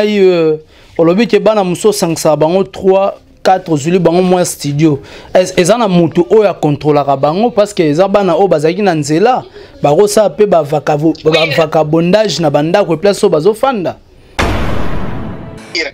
Ngai euh, olobi ke bana mosusu osangisaka bango 3 4 ozwili bango mwa studio eza na motu oyo akontrolaka bango parce que eza bana oyo bazalaki na nzela bakosala mpe bavacabondage na bandako eplace oyo bazofanda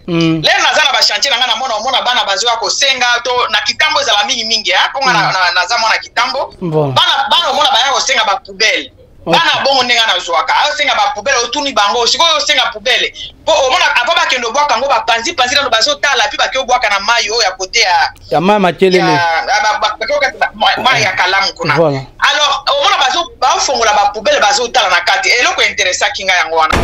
mm. lere naza na bachantier na ngai namona omona bana bazoya kosenga to na kitambo ezala mingimingi mpo nga mm. naza mwana kitambo bana omona baya kosenga bapoubele bana bongo ndenge nazwaka aosenga bapoubele otuni bango sikoyo osenga poubele mpo omona avant bakende obwaka yango bapanzi panzi nano bazotala mpe bake obwaka na mai oyo ya kote ya ya mai makelele mai ya kalamu kuna alors omona baofongola bapoubele bazotala na kati eloko interesaki ngai yango wana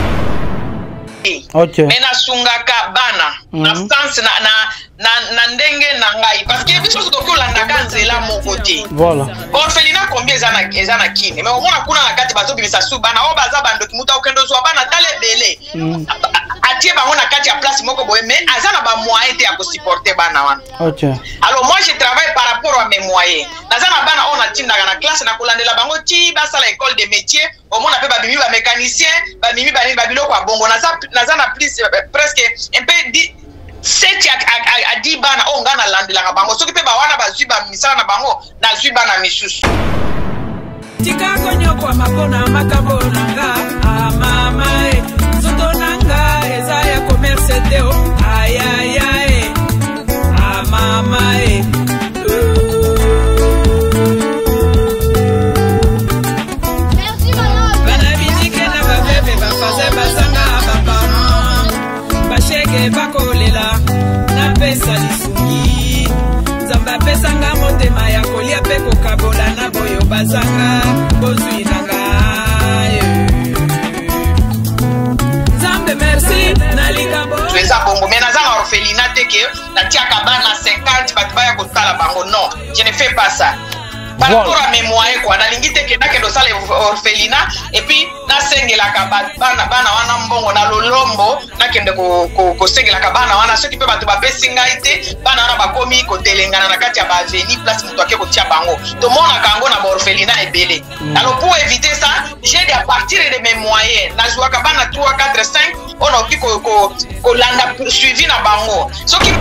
okay. me nasungaka bana mm -hmm. na mhm. sens na, na, na, na ndenge na ngai parce que biso nyonso tokoki olandaka nzela moko te voilà. orphelina kombi eza na, eza na kini me omona kuna na kati bazobimisa su bana oyo baza bandoki moto akokende ozwa bana tala ebele mm. atie bango na kati ya place moko boye mais aza na bamoyen te ya kosupporte bana wana okay. alors moi je travaille par rapport à mes moyens naza na bana oyo natindaka na classe nakolandela bango ti basala école de métier omona mpe babimi bamécanicien babimi banini babiloko ya bongo naza, naza na plus euh, presque un peu seti adi bana oyo ngai nalandelaka bango soki mpe bawana bazwi bamisala na bango nazwi bana misusu tika konyokwama mpona makambo na nga amama ah, e nzoto na nga eza ya commerce te o ayayae amama ah, e bana bitike na babebe bafaze bazanga baparent bashege bakolela napesa lisungi nzambe apesanga motema ya kolia mpe kokabola na boyo bazanga bozwi na ngai nzambe merci na likambo eza bongo me naza na orphelinat te ke natiaka bana 50 bato baya kotala bango non je ne fais pas ça par rapport à mes moyens quoi nalingi te ke nakende osala orphelinat et puis nasengelaka bana bana wana mbongo na lolombo nakende kosengelaka bana wana soki mpe bato bapesi ngai te bana wana bakomi kotelengana na kati ya baaveni place moto ake kotia bango tomonaka yango na baorphelinat ebele mm. alors pour éviter ça j'ai à partir de mes moyens nazwaka bana 3 4 5 oyo nakoki kolanda suivi na bango soki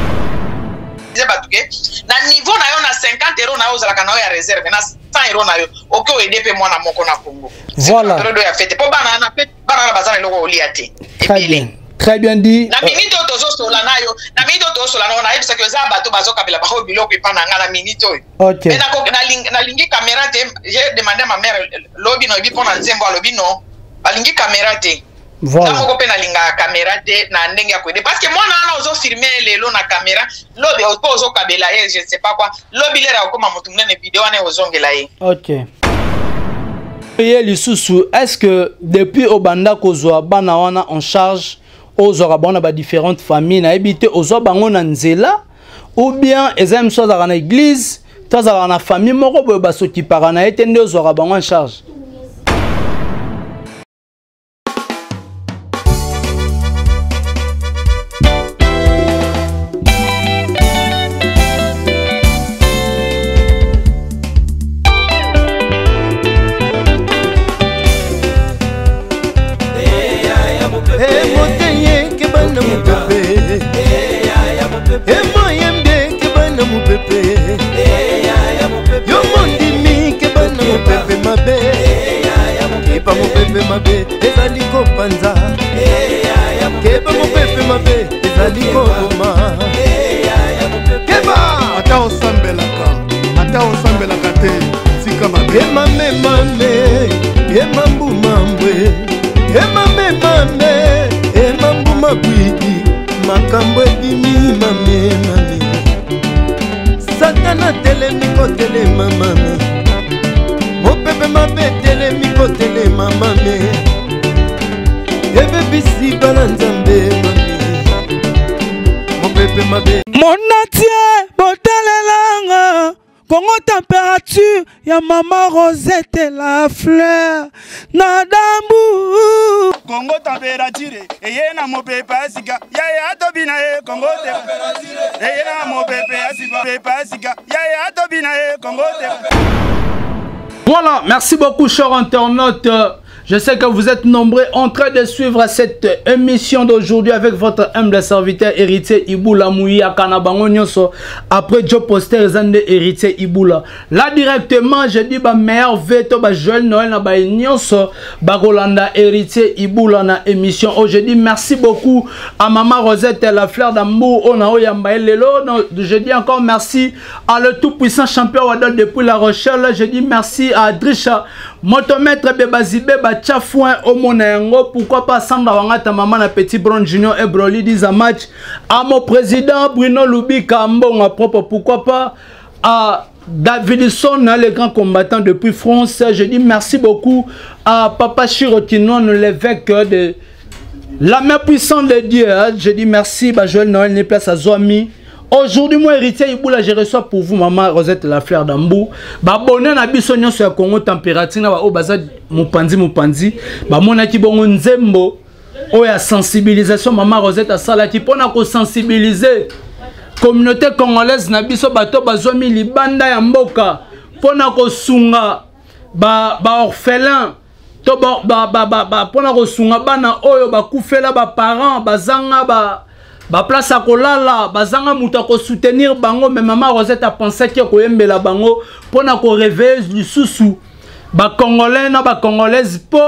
bato ke na niveau na yo na 50 euro na yo ozalaka na yo ya réserve na 100 euro na yo oke oyede mpe mwana moko na congo voilà periode ya fete mpo bana wana mpe bana wana baza na eloko kolia te très bien très bien dit na minute oyo tozosola na yo na minute oyo tozosola na yo nayebisaki eza bato bazokabela bango biloko epa na nga na minute oyo okay. mais nalingi kamera te j'ai demandé à ma mère lobi noyebi mpo na nzembo alobi non balingi kamera te Voilà. Nga moko mpe nalingaka kamera te na ndenge ya koyede parce que mwana wana ozofilme ye lelo na kamera lobi mpo ozokabela ye je ne sais pas quoi lobi lere akokoma moto monene video wana ekozongela ye ok ye lisusu est ce que depuis obanda kozwa bana wana en charge ozwaka bango na badifférentes famille nayebi te ozwa bango na nzela ou bien eza mosusu azalaka na église to azalaka na famille moko boye basokipaka na ye te nde ozwaka bango en charge Kepa mopepe mabe ezali kopanza keba mopepe mabe ezali koboma keba ata osambelaka ata osambelaka te tika mabe emamemame emambumambwe emamemame emambuma kwiki makambo ebimi mame mame satana telemi kotelema mame mopepe mabe telemi kotelema mame ebebisi bana nzambe mame mopepe mabe monatie botalelanga kongo température ya mama rosette la fleur na dambu kongo température eye na mopepe ya sika yaya atobina ye kongo te eye na mopepe ya sika pepe ya sika yaya atobina ye kongo te Voilà, merci beaucoup, chers internautes. Je sais que vous êtes nombreux en train de suivre cette émission d'aujourd'hui avec votre humble serviteur héritier Ibula Mouyaka na bango nyonso. Après Joe Poster Zande héritier Ibula. Là directement, je dis ba meilleur veto ba Joël Noël na ba nyonso ba Rolanda héritier Ibula na émission. Aujourd'hui, merci beaucoup à maman Rosette la fleur d'amour on a oyamba lelo. Je dis encore merci à le tout puissant champion Wadol depuis La Rochelle. Je dis merci à Drisha Motomètre Bebazibe Bacha Foin Omona yango. Pourquoi pas Sandra Wangata maman na Petit Brown Junior et Broly disent match à mon président Bruno Lubika Mbonga propre. Pourquoi pas à Davidson, le grand combattant depuis France. Je dis merci beaucoup à Papa Chirotinon, l'évêque de la main puissante de Dieu. Je dis merci, bah, Joël Noël n'est place à Zoami. Aujourd'hui, moi, héritier Ibula, je reçois pour vous, maman Rosette la fleur d'Ambou. Ba bonne na biso nyonso ya Congo température na ba o baza mupanzi mupanzi. Ba mona ki bongo nzembo oyo ya sensibilisation maman Rosette asalaki pona ko sensibiliser communauté congolaise na biso bato bazwami libanda ya mboka pona kosunga ba ba orphelin to ba ba ba, ba, ba pona kosunga bana oyo bakufela ba parents bazanga ba ba place ya kolala bazanga moto ya kosoutenir bango. Mais mama Rosette apensaki ya koyembela bango mpona koreveille lisusu bacongolais na bacongolaise mpo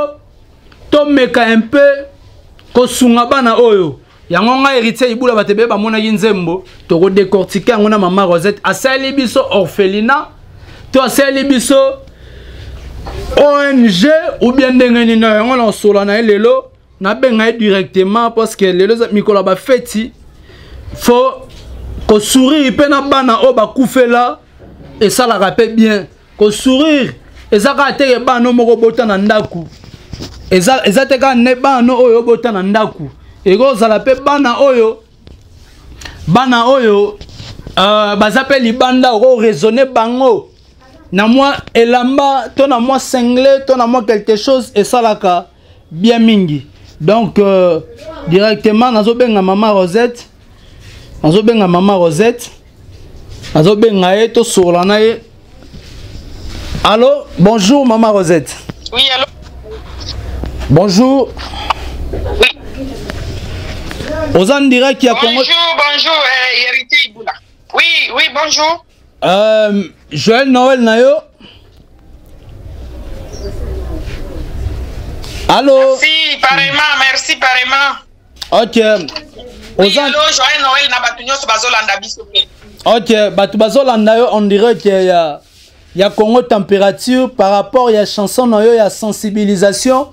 tomeka un peu kosunga bana oyo. Yango ngai héritier Ibula bato ebele bamonaki nzembo tokodécortike yango na mama Rosette. Asali biso orphelinat to asali biso ONG ou bien ndenge nini yango na osola na ye lelo nabenga ye directement parce que lelo mikolo ya bafeti fo kosourire mpe na bana oyo bakufela esalaka mpe bien. Kosourire eza kaka teke bana moko bota na ndako, eza te kaka ne bana oyo bota na ndako, ekozala mpe bana oyo baza mpe libanda okoraisonne bango na mwa elamba to na mwa single to na mwa quelque chose esalaka bien mingi. Donc directement nazobenga mama Rosette, nazobenga mama Rosette, nazobenga ye tosola na ye. Allô, bonjour maman Rosette. Oui, allô. Bonjour. Oui. Oza direct ya Congo. Bonjour, bonjour, Héritier Ibula. Oui, oui, bonjour. Joël Noël nayo. Allô. Merci, pareillement, merci, pareillement. Ok. Oui, allô, Joël Noël na batu nyonso bazolanda biso pe. Ok, batu bazolanda yo on dirait que ya Congo température par rapport ya chanson na yo ya sensibilisation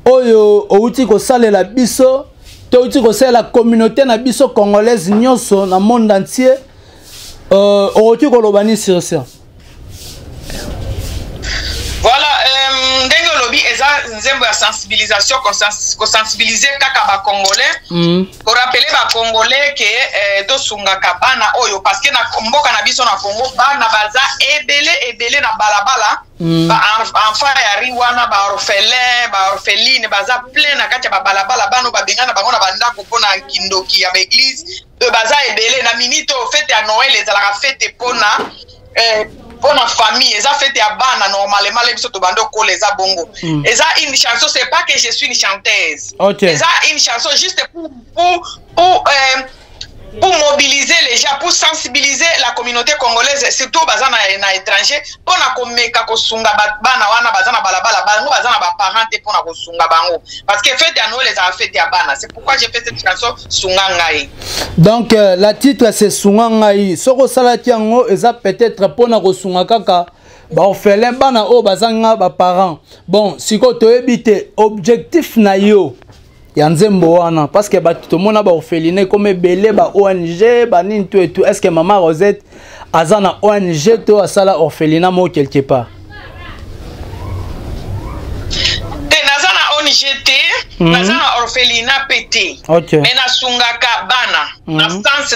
oyo outi kosalela biso to outi kosalela communauté na biso congolaise nyonso na monde entier. Outi koloba ni sur ça. Voilà, ndenge olobi eza nzembo ya sensibilisation, kosensibiliser kaka ba congolais, korappeler ba congolais ke tosungaka bana oyo parce que na mboka na biso na Congo bana baza ebele ebele na balabala, ba enfant ya ri wana, ba orphelin, ba orpheline baza plein na kati ya ba balabala, bana babengana bango na bandako mpona kindoki ya ba église, baza ebele na minute oyo fête ya Noël ezalaka fête mpona pour la famille, eza fête ya bana normalement les biso to bando kola eza bongo. Eza une chanson, c'est pas que je suis une chanteuse. Okay. Eza une chanson juste pour mobiliser les gens, pour sensibiliser la communauté congolaise, surtout baza na étranger, pour na komeka kosunga bana wana baza na balabala, bango baza na ba parents te pour na kosunga bango. Parce que fête ya Noël eza fête ya bana. C'est pourquoi j'ai fait cette chanson Sunga Ngai. Donc la titre c'est Sunga Ngai. Soko salaki yango eza peut-être pour na kosunga kaka ba orphelin bana oyo bazanga ba parents. Bon, siko toyebi te objectif na yo ya nzembo wana parce que bato tomona ba orphelinat comme ebele ba ONG ba nini tout et tout. Est-ce que maman Rosette aza na ONG to asala orphelinat mo quelque part? Te naza na ONG te, naza na orphelinat pe te. Okay. Mais nasungaka bana na sens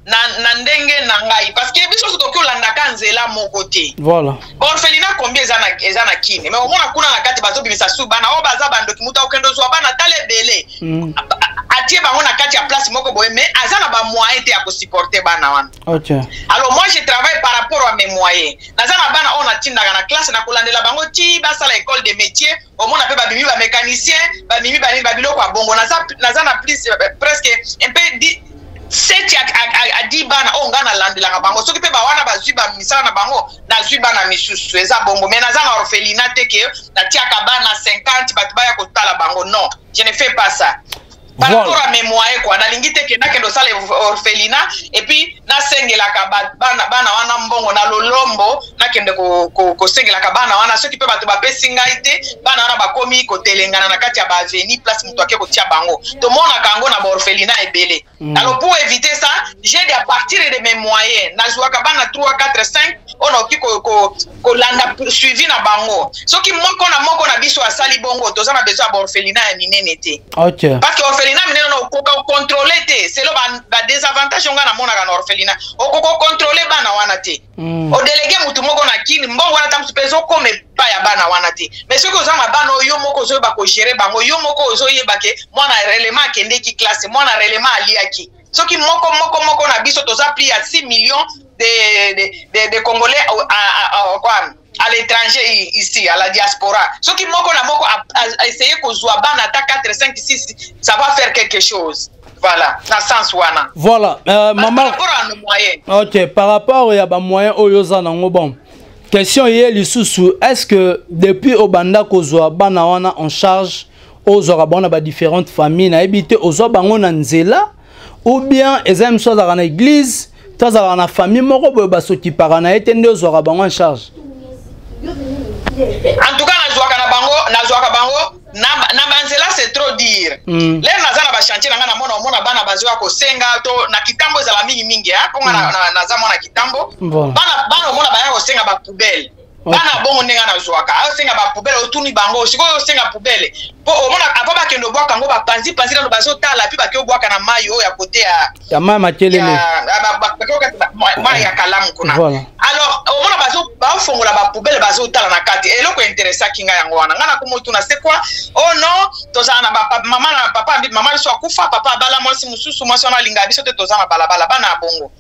na ndenge na ngai parce que biso tokoki kolandaka nzela moko te. Voilà. Orphelinat combien eza na Kine? Mais omona kuna na kati bazobimisa su bana oyo baza bandoki, mutu akokende ozwa bana tala ebele. Atie bango na kati ya place moko boye, mais aza na bamoyen te ya kosupporter bana wana. Alors moi, je travaille par rapport à mes moyens. Naza na bana oyo natindaka na classe, na kolandela bango ti basala école de métier. Omona mpe babimi bamécanicien, babimi banini, babiloko ya bongo. Naza na plus presque un peu 7 à 10 bana oyo ngai nalandelaka bango. Soki mpe bawana bazwi bamisala na bango, nazwi bana misusu. Eza bongo, mais naza na orphelinat te ke natiaka bana 50, bato baya kotala bango. Non, je ne fais pas ça. Par rapport à mes moyens quoi, nalingi te ke nakende osala orphelinat et puis nasengelaka bana wana mbongo na lolombo. Nakende kosengelaka bana wana, soki mpe bato bapesi ngai te, bana wana bakomi kotelengana na kati ya baavenue, place moto ake kotia bango. Tomonaka yango na baorphelinat ebele. Alors pour éviter ça, j'ai à partir de mes moyens, nazwaka bana 3, 4, 5 oyo nakoki kolanda suivi na bango. Soki moko na moko na biso asali bongo, toza na besoin ya baorphelinat ya minene te. Parce que orphelinat minene na okoka ocontrôle te. Selo badésavantage nga namonaka na orphelinat, okoka ocontrôle bana wana te. Odéléguer mutu moko na kini, mbongo wana ta mosu mpe ezokoma epai ya bana wana te. Mais soki oza na bana oyo yo moko ozoyeba kogérer bango, yo moko ozoyeba ke mwana réellement akendeki classe, mwana réellement aliaki. Soki moko moko moko na biso, toza plus ya 6 millions de Congolais quoi, à l'étranger ici, à la diaspora, soki moko na moko a essayer kozwa bana ata 4, 5, 6, ça va faire quelque chose. Voilà, na sens wana. Voilà, maman, par rapport à nos moyens. Ok, par rapport ya bamoyen oyo oza nango, bon, question ye lisusu: est ce que depuis obanda kozwa bana wana en charge, ozwaka bango na badifférentes familles, nayebi te, ozwa bango na nzela ou bien eza mosusu azalaka na église to azalaka na famille moko boye basokipaka na ye te, nde ozwaka bango en charge? En tout cas, nazwaka na bango, nazwaka bango na banzela, c'est trop dire. Lere naza na bachantier na ngai, namona, omona bana bazwaka kosenga to na kitambo ezala mingimingi, mponga naza mwana kitambo. Bana omona baya kosenga bapoubele, bana bongo ndenge nazwaka, aosenga bapoubele. Otuni bango: sikoyo osenga poubele mpo omona avant bakende obwaka yango, bapanzi panzi nano, bazotala, mpe bake obwaka na mai oyo ya kote ya ya mai makelele. Mai ya kalamu kuna. Alors omona baofongola bapoubele, bazotala na kati. Eloko interesaki ngai yango wana, ngai nakomotuna: c'est quoi? Oh non, tozala na mama na papa, mama biso akufa, papa abala mwasi mosusu, mwasi wana alingaka biso te, toza na balabala. Bana ya bongo,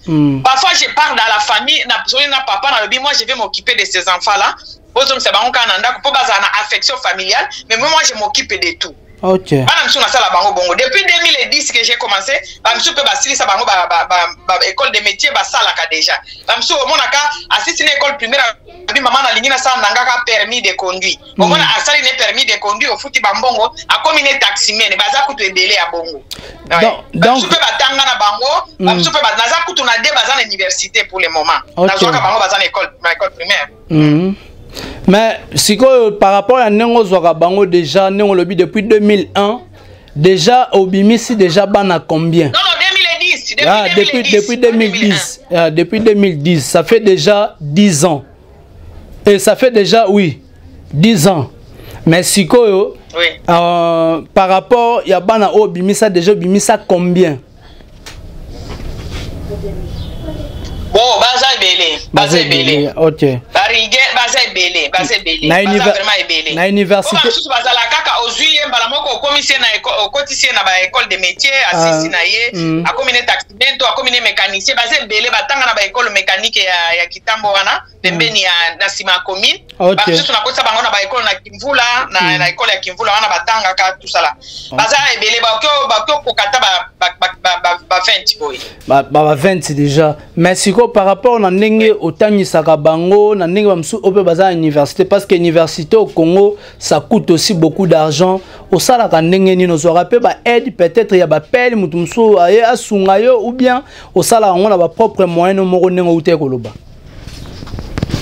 parfois je parle dans la famille, na soli na papa, nalobi: moi, je vais m'occuper de ces enfants là bozongisa bango kaka na ndako mpo bazala na affection familiale, mais moi, je m'occupe de tout. Bana mosusu nasala bango bongo depuis 2010 que j'ai commencé. Bamisusu mpe basilisa bango ba école de métier, basalaka déjà. Bamisusu omonaka asisi na école primaire, abi: mama, nalingi nasala na ngaka permis de conduire. Omona asali ne permis de conduire, ofuti bambongo, akomi ne taximan. Baza kutu ebele ya bongo. Bamisusu mpe batanga na bango, bamisusu mpe naza kutu na de baza na université pour le moment. Nazwaka bango, baza na école primaire. Mais sikoyo, par rapport ya ndenge ozwaka bango déjà, ndenge olobi depuis 2001 déjà, obimisi déjà bana combien? Non, non, 2010. Depuis, ah, 2010. Depuis 2010. Ah, depuis 2010, ça fait déjà 10 ans et ça fait déjà, oui, 10 ans. Mais sikoyo, par rapport ya bana oyo obimisa déjà, obimisa combien? Bon, baza ebele, baza ebele. Barige baza ebele, baza ebele, baza vraiment ebele. Na université? Basusu bazala kaka, ozwi ye mbala moko, okomisi ye na, okotisi ye na baécole de métier, asisi na ye, akomi ne taximan to akomi ne mécanicien. Baza ebele, batanga na baécole mécanique ya Kitambo wana pembeni ya na nsima ya commune. Bamisusu nakotisa bango na baécole na Kimvula, na école ya Kimvula wana batangaka tusala. Baza ebele, bakoki okoka ata ba 20 boye. Ba 20 déjà. Mais sikoyo, par rapport na ndenge otangisaka bango, na ndenge bamosusu oyo mpe baza na université, parce que université au Congo, ça coûte aussi beaucoup d'argent, osalaka ndenge nini? Ozwaka mpe baaide peut-être ya bapele, moto mosusu aye asunga yo, ou bien osalaka yango na bapropre moyen moko, ndenge outi koloba?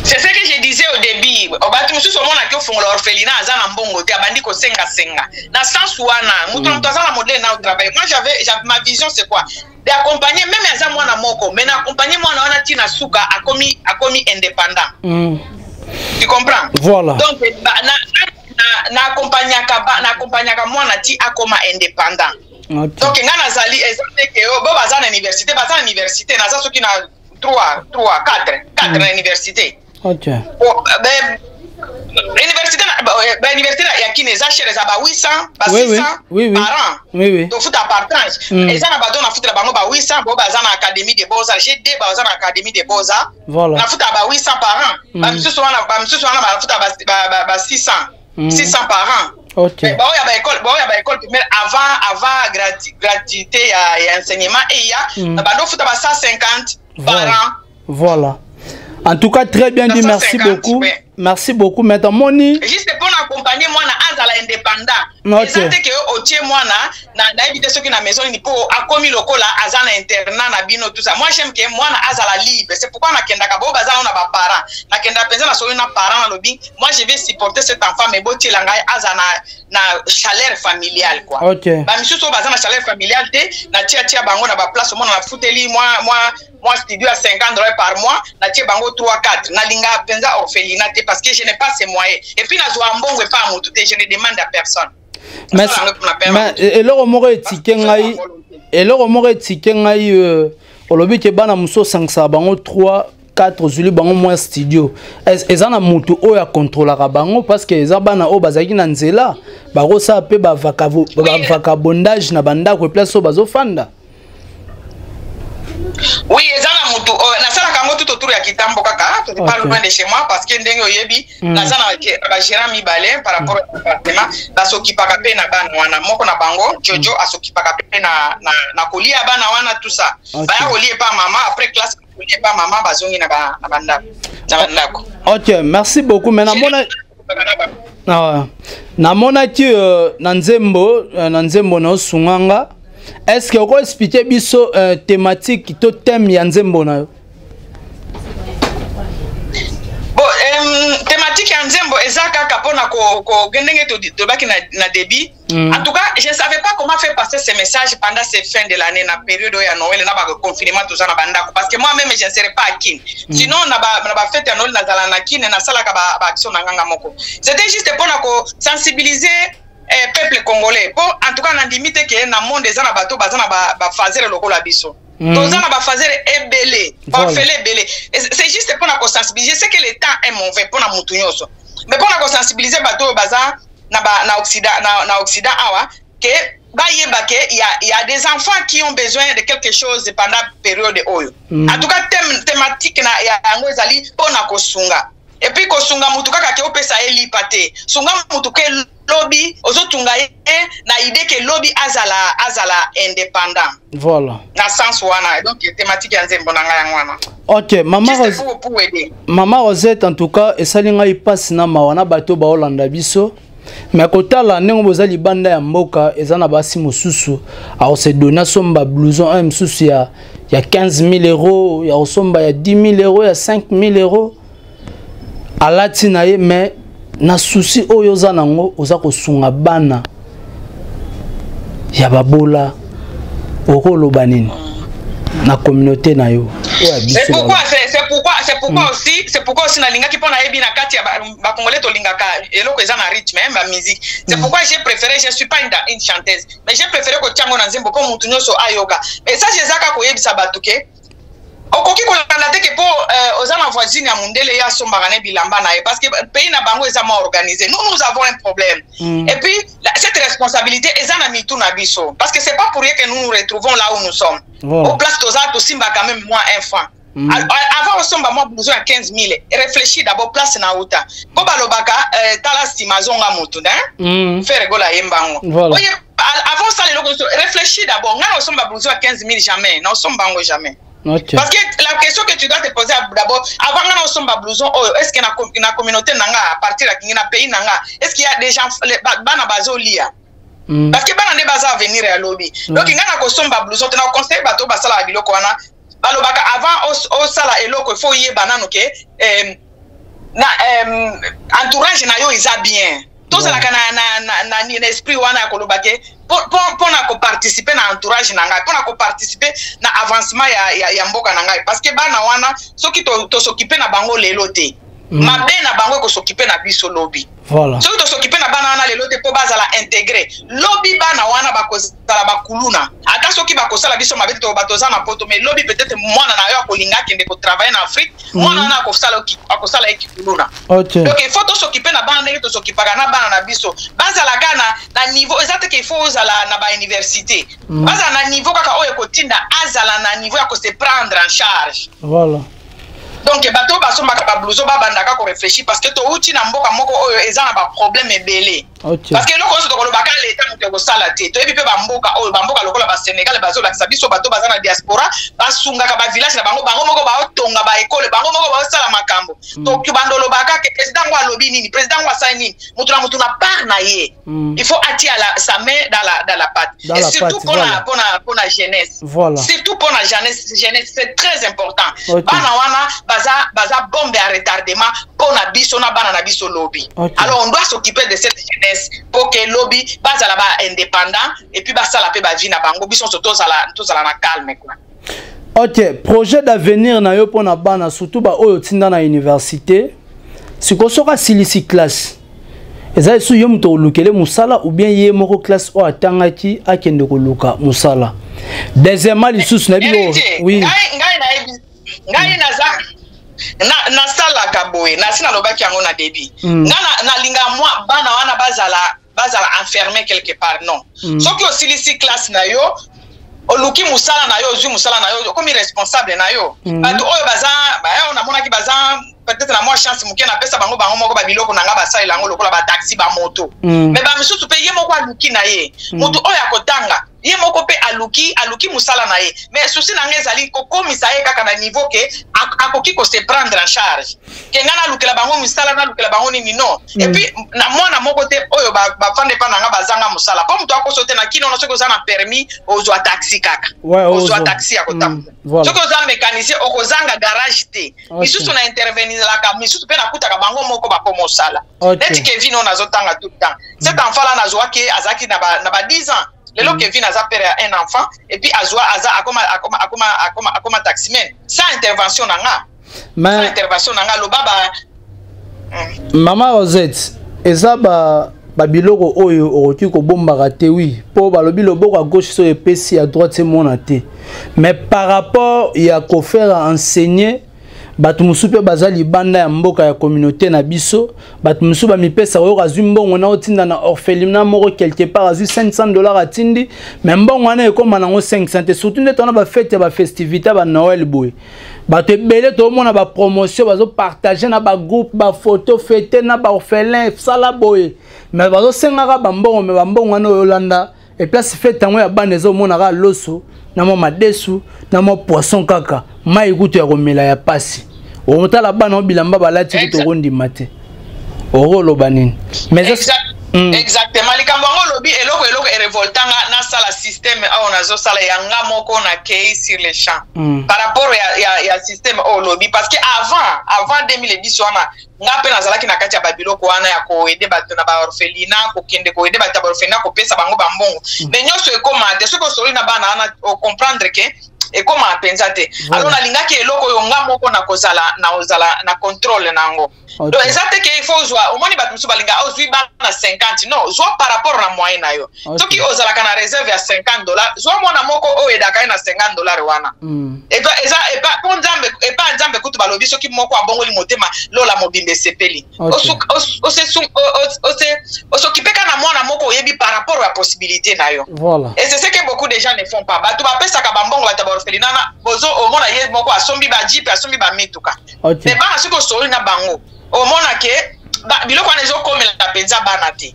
C'est ce que je disais au début. Bato mosusu omonaki ofongola orphelinat, aza na mbongo te, abandi kosengasenga. Na sens wana, moto na moto aza na modèle na travail. Moi, j'avais ma vision, c'est quoi? D'accompagner, même aza mwana moko, mais na accompagner mwana wana ntina suka akomi indépendant. Tu comprends? Voilà. Donc na accompagnaka mwana ti akoma indépendant. Donc nga nazali, eza te ke bo baza na université, baza na université, naza soki na 3, 3, 4, 4 na université. Bon, ben, Université ba université ya Kin eza cher, eza ba 800, ba 600 par an. Tofuta par tranche. Eza na bato nafutela bango ba 800, bo baza na Académie de Beaux-Arts. J'ai deux baza na Académie de Beaux-Arts. Nafuta ba 800 par an. Bamisusu wana bafuta ba 600, 600 par an. Baoyo ya baécole, baoyo ya baécole primaire, avant gratuité ya enseignement eya, na bando ofuta ba 150 par an. Voilà. En tout cas, très bien dit, merci beaucoup. Ouais. Merci beaucoup. Maintenant, Moni. Juste pour accompagner mwana azala indépendant. Eza te ke otie mwana na nayebi te soki na maison nini, mpo akomi lokola aza na internat na bino, tout ça. Moi, j'aime ke mwana azala libre. C'est pourquoi nakendaka bo baza na baparent, nakendaka mpenza na soki na parent, nalobi: moi, je vais supporter cet enfant, mais botiela ngai aza na chaleur familiale, quoi. Bamisusu oyo baza na chaleur familiale te, natia tia bango na baplace. Omona nafuteli mwa studio ya 50 $ par mois, natie bango 3 4. Nalinga mpenza orphelinat te parce que je n'ai pas ces moyens et puis nazwa mbongo epa ya motu te, je ne demande à personne. Mais eloko moko etike ngai, olobi ke bana mosusu osangisaka bango 3 4, ozwili bango mwa studio, eza na motu oyo akontrolaka bango? Parce que eza bana oyo bazalaki na nzela, bakosala mpe bavagabondage na bandako, eplace oyo bazofanda. Oui, eza na mutu. Nasalaka yango tout autour ya Kitambo kaka, pas loin de chez moi, parce que ndenge oyebi, naza na bagérant mibale par rapport ya appartement, basokipaka mpe na bana wana. Moko na bango, Jojo, asokipaka mpe na kolia bana wana, tout ça. Baya kolia epa mama après classe, kolia epa mama, bazongi na bandako na bandako. Ok, merci beaucoup. Mais namona, ah, namonaki na nzembo na osunganga. Est ce que oko expliquer biso thématique to thème ya nzembo na yo? Bon, thématique ya nzembo eza kaka mpona ndenge tolobaki na début. En tout cas, je ne savais pas comment faire passer ce message pendant ces fins de l'année, na période oyo ya Noël, na baconfinement, toza na bandako, parce que moi-même, je ne serais pas à Kin. Sinon na bafête ya Noël, nazala na Kin, nasalaka baaction na nganga moko. C'était juste mpona kosensibiliser peuple congolais, po en tout cas nandimi te ke na monde eza na bato baza na bafazere lokola biso. Toza na bafazere ebele, baorphelin ebele. C'est juste mpona kosensibiliser. C'est que le temps est mauvais mpona mutu nyonso, mais mpona kosensibiliser bato oyo baza na Occident awa, ke bayeba ke y a des enfants qui ont besoin de quelque chose pendant période oyo. En tout cas, thématique na yango ezali mpona kosunga, et puis kosunga mutu kaka ke opesa ye lipa te. Sunga mutu ke lobi ozotunga ye na idée ke lobi azala indépendant. Na sens wana. Donc thématique ya nzembo na ngai yango wana. Ok, mama Rose, pour aider. Mama Rosette, en tout cas esali ngai mpasi na mawa na bato baolanda biso. Mais kotala ndenge boza libanda ya mboka, eza na basi mosusu akose donner, asomba blouson oyo mosusu ya 15 000 euros, ya kosomba ya 10 000 euros, ya 5 000 euros, alati na ye. Mais na souci oyo oza nango, oza kosunga bana ya babola, okoloba nini na communauté na yo oyo ya biso? C'est pourquoi aussi, c'est pourquoi aussi nalingaki, mpo nayebi na kati ya bacongolais tolingaka eloko eza na rythme, hein, bamusique. C'est pourquoi j'ai préféré, je suis pas une chanteuse, mais j'ai préféré kotia yango na nzembo mpo mutu nyonso ayoka message. Eza kaka koyebisa bato ke okoki kolanda te ke mpo oza na voisine ya mondele, ye asombaka ne bilamba na ye, parce que pays na bango eza mwa organisé. Nous, nous avons un problème. Et puis cette responsabilité eza na mitu na biso, parce que c'est pas pour rien que nous nous retrouvons là où nous sommes. Au place toza, tosimba quand même mwa un franc. Avant osomba mwa blouson ya 15 000, réfléchis d'abord place na uta, mpo balobaka tala nsima azonga motu ne Ferre Gola ayemba yango. Oye, avant osala eloko nyonso, réfléchis d'abord. Ngai na osomba blouson ya 15 000, jamais na osomba yango, jamais. Parce que la question que tu dois te poser d'abord, avant nga na osomba blouson oyo, est ce que na communauté na nga, à partir ya kingi na pays na nga, est ce qu'il y a des gens, bana bazolia? Parce que bana nde baza avenir ya lobi. Donc nga na kosomba blouson te. Na conseil bato oyo basalaka biloko wana, balobaka avant osala eloko, il faut oyeba nano ke na entourage na yo eza bien. Tozalaka na esprit wana ya koloba ke mpo na koparticiper na entourage na ngai, mpo na koparticiper na avancement ya mboka na ngai, parce que bana wana, soki tos'occuper na bango lelo te. Mabe na bango ekos'occuper na biso lobi. Voilà. Soki tos'occuper na bana wana lelo te mpo bazala intégré, lobi bana wana bakozala bakuluna. Ata soki bakosala biso mabe te, bato oza na poto, mais lobi peut-être mwana na yo akolinga akende kotravailler na Afrique, mwana wana akosala ye kikuluna. Donc il faut tos'occuper na bana ndenge tos'occupaka na bana na biso. Bazalaka na niveau, eza te ke il faut ozala na bauniversité. Bazala na niveau kaka oyo ekotinda azala na niveau ya kose prendre en charge. Donc bato oyo basombaka bablouson babandaka koréfléchir, parce que touti na mboka moko oyo eza na baproblème ebele. Parce que eloko nyonso tokolobaka leta moto ekosala te. Toyebi mpe bamboka oyo, bamboka lokola baSénégal, bazolakisa biso bato baza na diaspora, basungaka bavillage na bango, bango moko baotonga baekole, bango moko baosala makambo. Donc bandolobaka ke président ngo alobi nini, président ngo asali nini, moto na moto na part na ye. Il faut atia sa main dans la pâte. Dans Et la surtout pâte, mpona voilà. mpona jeunesse. Surtout mpona jeunesse, c'est très important. Bana wana baza bombe ya retardement mpona biso na bana na biso lobi. Alors on doit s'occuper de cette jeunesse pour que lobi bazala ba indépendant et puis basala mpe bavie na bango, biso nyonso tozala na calme, quoi. Ok, projet d'avenir na yo mpona bana, surtout baoyo otinda na université, sikoyo soki asilisi classe, eza lisusu yo moto olukele mosala ou bien ye moko classe oyo atangaki akende koluka mosala? Deuxièmement lisusu nayebi Héritier, oui. Ngai nayebi, ngai naza nasalaka boye, nasi nalobaki yango na début. Nga nalinga mwa bana wana bazala enfermé quelque part, non. Soki osilisi classe na yo, oluki mosala na yo, ozwi mosala na yo, okomi responsable na yo. Bato oyo baza oyo namonaki baza peut-être na mwa chance moke, napesa bango moko babiloko na nga, basalela yango lokola bataxi, bamoto. Mais bamisusu mpe ye moko aluki na ye. Moto oyo akotanga, ye moko mpe aluki mosala na ye. Mais souci na ngai ezali kokomisa ye kaka na niveau ke akoki kose prendre en charge. Ke ngai nalukela bango mosala, nalukela bango nini, non. Et puis na mwana moko te oyo bafanda epa na nga bazanga mosala, mpo moto akoso te na kino wana. Soki oza na permis, ozwa taxi kaka. Ozwa ozwa. Taxi ya kotambola. Soki oza mécanicien, okozanga garage te. Misusu na interveniraka, misusu mpe nakutaka bango moko bakoma osala. Neti Kevin oyo nazotanga tout le temps, cet enfant là nazwaki ye azalaki na ba 10 ans. Lelo Kevin aza père ya un enfant et puis azwa aza akoma taximan sans intervention na nga, sans Mais intervention na nga. Loba ba Mama Rosette, eza ba babiloko oyo okoki kobombaka te, oui, mpo balobi loboko ya gauche so epesi, ya droite emona te. Mais par rapport ya kofaire enseigner bato mosusu mpe baza libanda ya mboka, ya communauté na biso, bato mosusu bamipesaka, oyo azwi mbongo na otinda na orphelinat moko quelque part, azwi 500 $ atindi, mais mbongo wana ekóma nango 500 te. Surtout nde tona bafête ya bafestivité ya banoël boye, bato ebele toomona bapromotion, bazopartage na bagroupe bafoto, fête na baorphelin, sala boye, mais bazosengaka bambongo. Mais bambongo wana oyo olanda eplace fête yango ya bana, ezomonaka loso na mwa madesu na mwa poisson kaka, mai kutu ya komela ya pasi. Omotala bana o bilamba balati kutu, okondima te. Okoloba nini? Mais Exactement, likambo yango olobi, eloko erevoltanga, nasala système oyo nazosala ya nga moko, na kei sur le champ par rapport ya système oyo olobi, parce que avant 2010 wana, nga mpe nazalaki na kati ya babiloko wana ya koaider bato na baorphelinat, kokende koaider bato ya baorphelinat, kopesa bango bambongo. Mais nyonso ekóma te. Soki osoli na bana wana, ocomprendre ke ekóma mpenza te. Alors nalingaki eloko oyo nga moko nakozala nakozala na contrôle na yango. Donc eza te ke il faut ozwa, omoni bato mosusu balinga ozwi bana 50, non. Zwa par rapport na moyen na yo. Soki ozalaka na réserve ya 50 $, zwa mwana moko oyo edaka ye na 50 $ wana. Eza epa mpo Nzambe, epa Nzambe kutu balobi soki moko abongoli motema, lola mobimba esepeli. Os'occuper kaka na mwana moko oyebi par rapport ya possibilité na yo. Et c'est ce que beaucoup de gens ne font pas. Bato bapesaka bambongo bato ya baorphelinat na bozo, omona ye moko asombi bajeep, asombi bamituka. Mais bana, soki osoli na bango, omona ke biloko wana ezokomela mpenza bana te,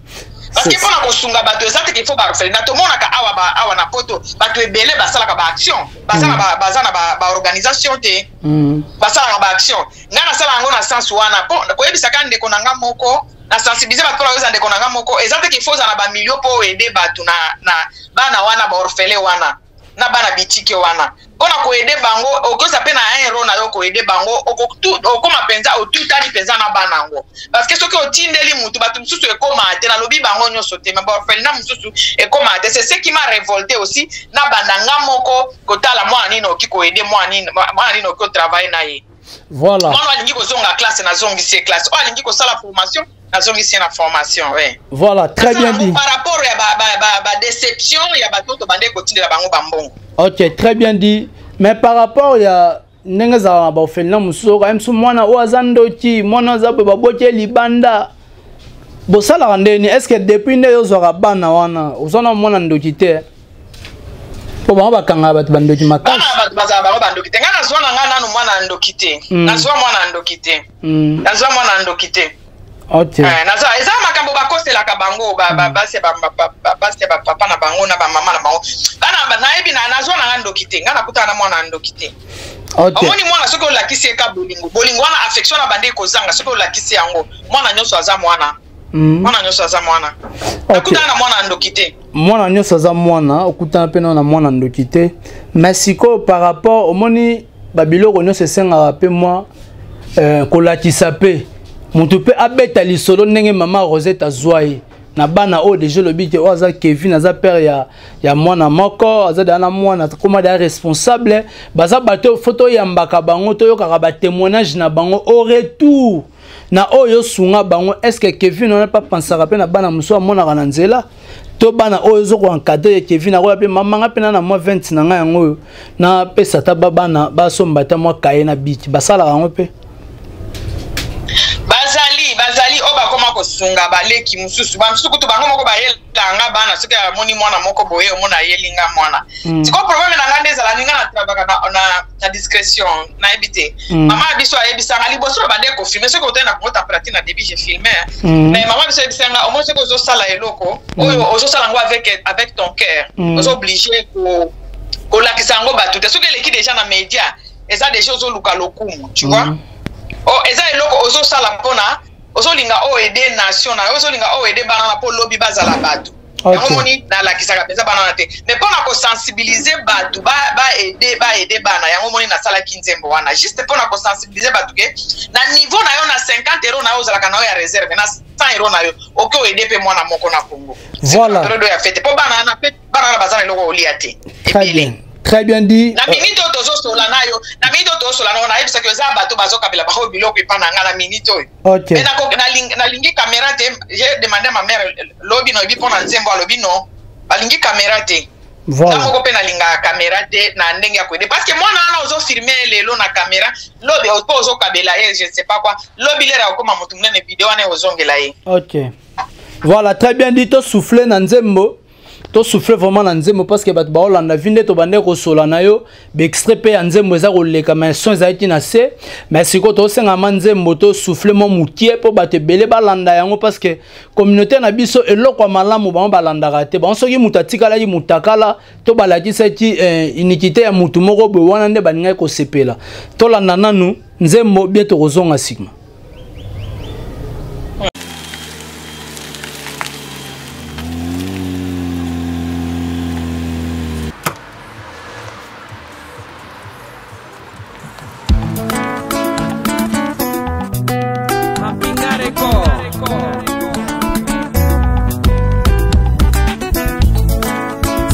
parce que mpona kosunga bato eza te ke faut baorphelinat. Tomonaka awa, awa na poto, bato ebele basalaka baaction, baza na baza na baorganisation te. Basalaka baaction. Ngai nasala yango na sens wana mpo koyebisaka ndeko na nga moko, na sensibiliser bato mpona koyebisa ndeko na nga moko, eza te ke faut ozala na bamilio mpo oaider bato na bana wana, baorphelin wana na bana bitike wana. Mpona koaider bango, okoza mpe na 1 euro na yo koaider bango, okóma mpenza otutani mpenza na bana yango, parce que soki otindeli mutu, bato mosusu ekóma te. Nalobi bango nyonso te, mais baorphelinat mosusu ekóma te. C'est ce qui m'a révolté aussi. Na banda nga moko kotala mwana nini okoki koaider, mwana nini okoki kotravailler na ye. Voilà. Mwana alingi kozonga classe, nazongisi ye classe. Oyo alingi kosala formation, nazongisi ye na formation, ouais. Voilà, très bien dit. Par rapport ya badéception ya bato tobande kotindela bango bambongo. Ok, très bien dit. Mais par rapport ya ndenge ezalaka na baorphelinat mosusu, oyoka mosusu mwana oyo aza ndoki, mwana aza boye, baboti ye libanda, bosalaka ndeni? Est ce que depuis nde ozwaka bana wana, oza na mwana ndoki te? Mpo bango bakangaka bato bandoki makasi. Bana bato bazala bango bandoki te. Ngai nazwa na ngai nanu mwana ya ndoki te. Nazwa mwana ya ndoki te. Nazwa mwana ya ndoki te. Naza eza makambo bakoselaka bango, basi ya bapapa na bango na bamama na bango. Bana nayebi, nazwa na ngai ndoki te. Ngai nakutana na mwana ya ndoki te. Omoni mwana, soki olakisi ye ka bolingo, bolingo wana, affection na bande ekozanga. Soki olakisi yango, mwana nyonso aza mwana. Mwana nyonso aza mwana. Nakutana na mwana ya ndoki te. Mwana nyonso aza mwana, okutana mpe na mwana ndoki te. Mais sikoyo, par rapport, omoni babiloko nyonso esengaka mpe mwa kolakisa mpe motu mpe abeta lisolo ndenge mama Rosette azwa ye na bana oyo. Deja olobi ke oyo aza Kevin, aza père ya mwana moko, aza deja na mwana, koma deja responsable. Baza bato, fo toyambaka bango, toyokaka batémoignage na bango au retour na oyo osunga bango. Est ce que Kevin wana mpe apansaka mpe na bana mosusu amonaka na nzela, to bana oyo ozokoencadre? Kevin akoya mpe: "Mama, nga mpe na mwa 20 na ngai yango oyo, napesa ata bana basomba ata mwa kaye na bic"? Basalaka yango mpe? Bazali oyo bakoma kosunga baleki mosusu. Bamosusu kutu bango moko bayelanga bana. Soki amoni mwana moko boye, omona ayelinga mwana. Sikoyo problème na ngai nde ezala ninga na travaka na discrétion, nayebi te. Mama ya biso ayebisanga liboso bande kofilme, soki otali na Congo Température, na début je filme. Mais mama biso ayebisanga: omoi soki ozosala eloko oyo, ozosala yango avec ton cœur, oza obligé kolakisa yango bato te. Soki eleki déjà na média, eza déjà ozoluka lokumu, tu vois. Oh, eza eloko ozosala mpona ozolinga oyo aider nation na yo, ozolinga oyo aider bana na mpo lobi bazala bato. Yango moni nalakisaka mpenza bana wana te, mais mpona kosensibiliser bato baaider bana. Yango moni nasalaki nzembo wana juste mpona kosensibiliser bato ke na niveau na yo, na 50 euro na yo ozalaka na yo ya réserve, na 100 euro na yo, oke oaider mpe mwana moko na Congo. Période ya fête, mpo bana wana mpe bana wana baza na eloko kolia te. Très bien, très bien dit. Na minute oyo tozosola na yo, na minute oyo tozosola na yo, nayebisaki eza bato bazokabela bango biloko epa na nga na minute oyo. Mais nalingi caméra te. J'ai demandé à ma mère lobi, nayebi mpo na nzembo, alobi non, balingi caméra te. Nga moko mpe nalingaka caméra te na ndenge ya koaider, parce que mwana wana ozofilme lelo na caméra, lobi mpo ozokabela ye je ne sais pas quoi, lobi lere akokoma motu monene, video wana ozongela ye. Ok, voilà, très bien dit. Tosouffle na nzembo, tosouffle vraiment na nzembo, parce que bato baolanda vi nde tobande kosola na yo. Baextrait mpe ya nzembo eza koleka, mais son ezalaki na se. Mais sikoyo tosengama nzembo, tosouffle mwa mokie mpo bato ebele balanda yango, parce que communauté na biso, eloko ya malamu bango balandaka te. Bango soki moto atikalaki motakala to balakisaki iniquité ya motu moko boye, wana nde balingaki kosepela. Tolanda nanu nzembo bien, tokozonga nsima. Mapinga Record.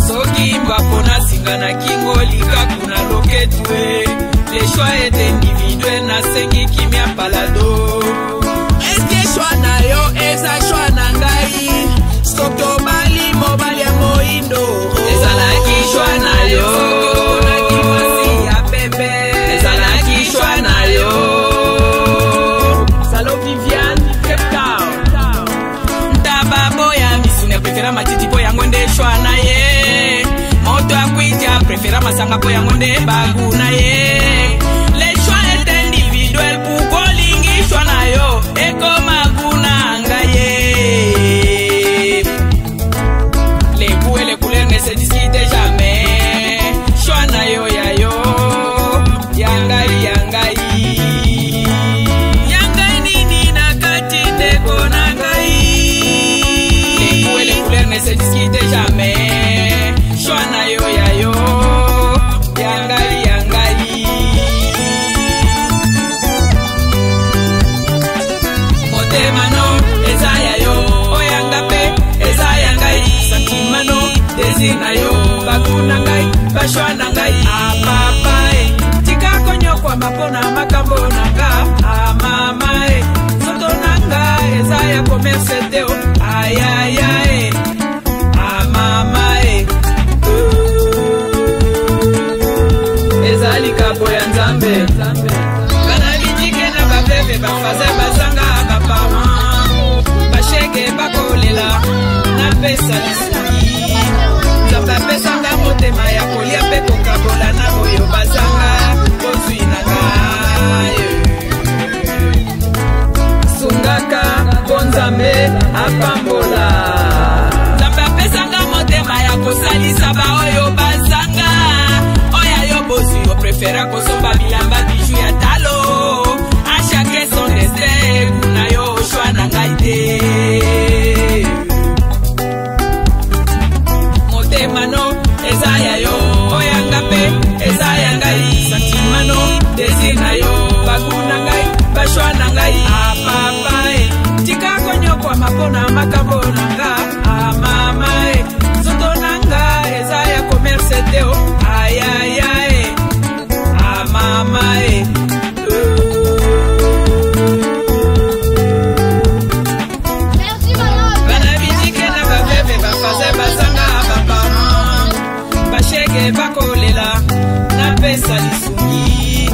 Soki mbapona singa na kingo, likaku na loketu e, le choix est individuel. Nasengi kimia palado. Eske choix na yo eza choix na ngai? Soki obali mobali ya moindo, ezalaki choix na yo. Soki oponaki mwasi ya pembe, ezalaki choix na yo. Salo Viviane, Cape Town. Ntaba boya misuni, aprefera matiti mpo yango nde choix na ye. Moto akwiti aprefera masanga mpo yango nde bagoût na ye. Le choix est individuel. Pourquoi olingi choix na yo ekoma goût na ngai ye? Les goûts et les couleurs ne se discutent jamais. Choix na yo ya yo, ya ngai ya ngai, ya ngai nini na kati, ndeko na ngai? Les goûts et les couleurs ne se discutent jamais. Choix na yo ya yo, ya ngai ya ngai. Motema no eza ya yo, oyanga mpe eza ya ngai. Sentiment no, désir na yo, bagoût na ngai, bachoix na ngai. Apapa e, tika konyokwama. konyokwama mpona makambo na nga. Ah, mama e, nzoto na nga eza ya commerce te o. Ayaya e, ah, mama e, eza likabo ya Nzambe. Bana bitike na baveve, bafaze bazanga baparent, bashege bakolela, napesa lisungi. Nzambe apesanga motema ya kolia mpe kokabola na oyo bazanga bozwi na ngai. Sungaka mpo Nzambe apambola. Nzambe apesanga motema ya kosalisa baoyo bazanga. Oyo yo bozwi, oprefera kosomba bilamba, bijou ya talo. À chacun son destin, kuna yo choix na ngai te. Motema no eza ya yo, oyanga mpe eza ya ngai. Sentiment no, désir na yo, bagoût na ngai, bachoix na ngai. Apapa e, tika konyokwama mpona makambo na nga. Amama e, nzoto na nga eza ya commerce te o. Ayaya e, amama e. Bana bitike na baveve, bafaze bazanga baparent, bashege bakolela, napesa lisungi.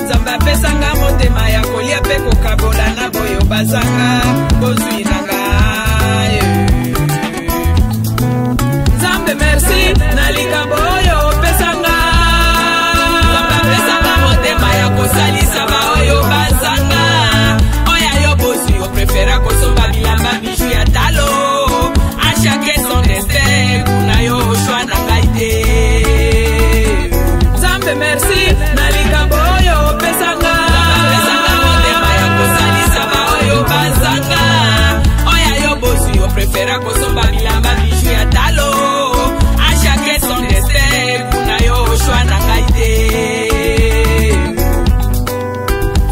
Nzambe apesanga motema ya kolia mpe kokabola na boyo bazanga bozwi na ngai. Nzambe, merci na likambo oyo opesanga. Nzambe apesanga motema ya kosalisa baoyo bazanga. Oyo yo bozwi, oprefera kosomba bilamba, bijou ya talo. À chacun son destin, kuna yo choix na ngai te. Nzambe, merci na likambo oyo opesanga. Apesanga motema ya kosalisa baoyo bazanga. Oyo yo bozwi, oprefera kosomba bilamba, bijou ya talo. À chacun son destin, kuna yo choix na ngai te.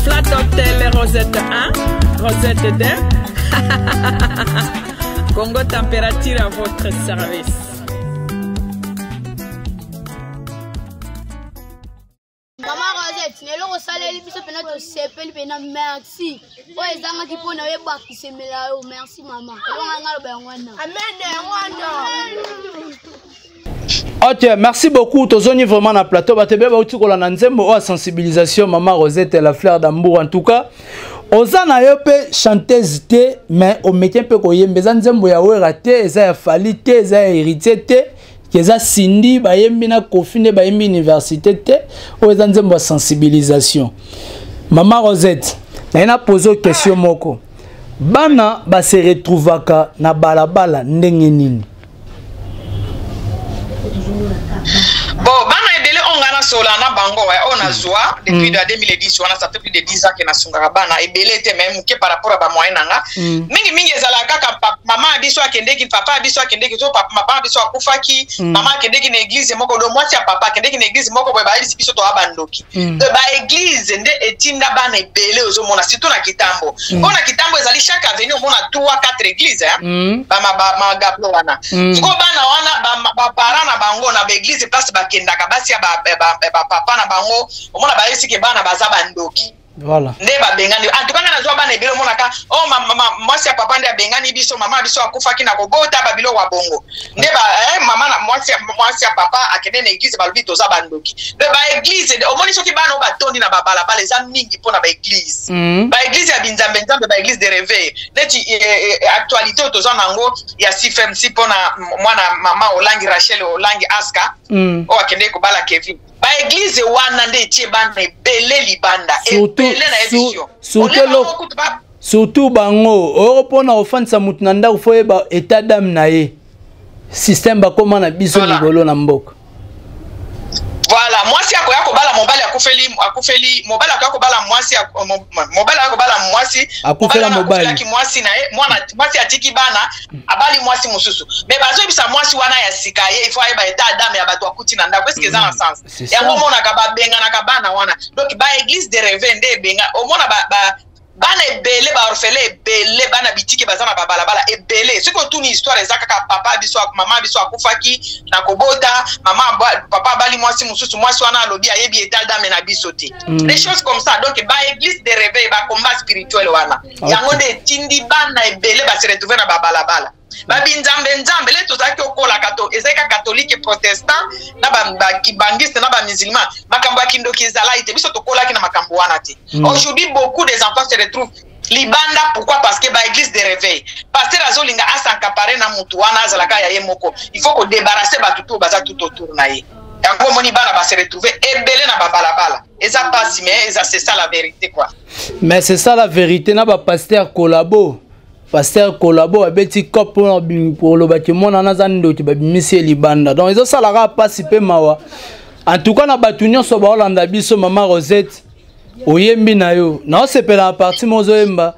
Flat Hotel, Rosette 1, Rosette 2, Congo Température à votre service. Mama Rosette, na eloko osaleli biso mpena, tosepeli mpena. Merci. Oyo ezangaki mpona oyebakisemela yo. Merci mama. Eloko nga aloba yango wana. Amen, yango wana. Ok, merci beaucoup. Tozoni vraiment na plateau. Bato ebele bauti kolanda nzembo oyo ya sensibilisation, Mama Rosette, la fleur d'Amour. En tout cas, oza na yo mpe chanteuse te, mais omeki mpe koyemba. Eza nzembo ya Wera te, eza ya Fally te, eza ya Héritier te, eza Cindy bayembi na Kofi nde bayembi université te. Oyo eza nzembo ya sensibilisation. Mama Rosette, naye na pose question moko: bana base retrouvaka na balabala ndenge nini? Bon, bana ebele oyo ngai nasola na bango, oyo nazwa depuis 2010 wana, ça fait plus de 10 ans ke nasungaka bana ebele te, mais moke par rapport à bamoyen na nga. Mingimingi ezalaka kaka mama ya biso akendeki, papa ya biso akendeki, to papa ya biso akufaki, mama akendeki na église moko do, mwasi ya papa akendeki na église moko boye, bayebisi biso toya bandoki. Baéglise nde etinda bana ebele. Ozomona surtout na Kitambo, mpo na Kitambo ezali chaque avenue omona 3 4 église, bamagablo wana. Sikoyo bana wana, baparent na bango na baéglise place bakendaka, basi ya bapapa na bango, omona bayebisi ke bana baza bandoki. Nde babengani. En tout cas, nga nazwa bana ebele, omonaka o oh, mwasi ya papa nde abengani biso, mama biso akufaki na kobota, babiloko ya bongo nde mama na mwasi ya papa akende na église, balobi toza bandoki. Mpe baéglise, omoni soki bana oyo batondi na babalabala, eza mingi mpona baéglise, baéglise ya binzambe nzambe, baéglise de réveil. Neti actualité oyo toza nango ya CFMC mpona mwana mama Olangi, Rachel Olangi Aska, oyo akendeki kobala Kevin, baéglise wana nde etie bana ebele libanda, ebele na yebi yo. Surtout bango oyo, mpona kofandisa motu na ndako, faut oyeba état d'âme na ye. Système bakóma na biso likolo na mboka. Voilà, mwasi akoya kobala mobali akufeli, akufeli mobali, akoya kobala mwasi, mobali akoya kobala mwasi. Akufela mobali. Mwasi na ye, mwana mwasi atiki bana, abali mwasi mosusu, mais bazoyebisa mwasi wana ya sika ye il faut ayeba état d'âme ya bato akuti na ndako. Eske eza na sens? Yango omonaka babenganaka bana wana. Donc baéglise de réveil nde ebenga, omona ba, ba Bana ebele, baorphelin ebele, bana bitike baza na babalabala ebele. Soki otuni histoire, eza kaka papa biso, mama biso akufaki na kobota mama, papa abali mwasi mosusu, mwasi wana alobi ayebi état d'âme na biso te. Des choses comme ça. Donc baéglise de réveil, bacombat spirituel wana, yango nde etindi bana ebele base retrouve na babalabala. Babinzambe nzambe le tozalaki okolaka to ezalaki kaka catholique, protestant na bakibangiste na bamusulman. Makambo ya kindoki ezalaki te. Biso tokolaki na makambo wana te. Aujourd'hui, beaucoup des enfants se retrouvent libanda. Pourquoi? Parce que baéglise de réveil, pasteur azolinga as'accaparer na mutu wana, azalaka ya ye moko. Il faut kodébarrasser bato to baza tout autour na ye. Yango omoni bana base retrouve ebele na babalabala. Eza pasi, mais eza, c'est ça la vérité, quoi. Mais c'est ça la vérité. Na bapasteur collabo, pasteur collabo abeti cop mpona kolobaki mwana wana aza ndoki, babimisi ye libanda. Donc ezosalaka mpasi mpe mawa. En tout cas, na bato nyonso baolanda biso, mama Rosette, oyembi na yo, naosepela na partie mo ozoyemba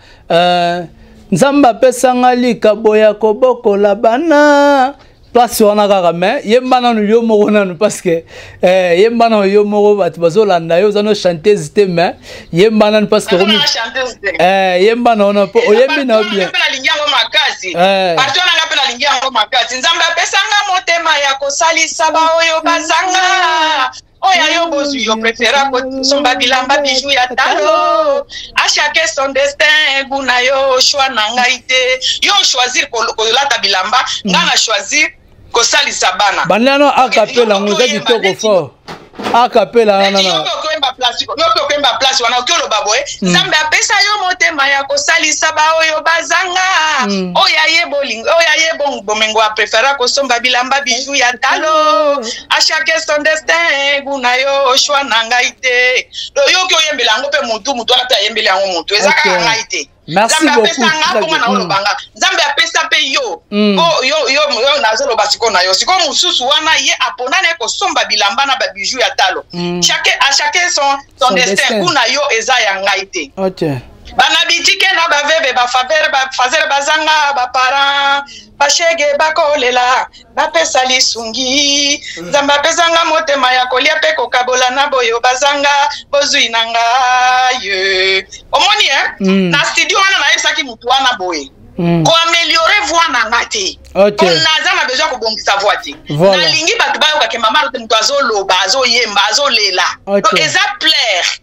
"Nzambe apesanga likabo ya kobokola bana", place wana kaka. Mais yemba nanu yo moko nanu, parce que yemba nanu yo moko, bato bazolanda yo. Oza no chanteuse te, mais yemba nanu, parce que yemba na wana mpo oyembi na yo bien. Nalingi yango makasi. Partie wana, nga mpe nalingi yango makasi. "Nzambe apesanga motema ya kosalisa baoyo bazanga, oyo yo bozwi, yo préféra kosomba bilamba, bijou ya talo. À chacun son destin, goût na yo, choix na ngai te. Yo choisir kolata bilamba, nga na choisir kosalisa bana." Bandano acapella yango eza kitoko fort, acapella wana. Yo mpe okoyemba place wana, oki oloba boye: "Nzambe apesa yo motema ya kosalisa baoyo bazanga, oyo aye bolingo, oyo aye bomengo, apréféra kosomba bilamba, bijou ya talo. À chacun son destin, goût na yo, choix na ngai te." Yoki oyembela yango mpe mutu, mutu wana mpe ayembeli yango mutu, eza kaka ngai te. Merci. Nzambe apesa nga mponga na oloba nga, Nzambe apesa mpe yo. Po yo, yo, yo nazoloba sikoyo na yo. Sikoyo mosusu wana, ye apona na ye kosomba bilamba na babijou ya talo. À chacun son destin, goût na yo, eza ya ngai te. Bana bitike na baveuve, bafavere, bafazere bazanga baparent, bashege bakolela, bapesa lisungi. Nzambe apesanga motema ya kolia mpe kokabola na boyo bazanga bozwi na ngai. Omoni e na studio wana, nayebisaki motu wana boye: koaméliorer voix na nga te. Naza na besoin kobongisa voix te. Nalingi bato bayokake mama te, moto azoloba, azoyemba, azolela. Donc eza pleurs,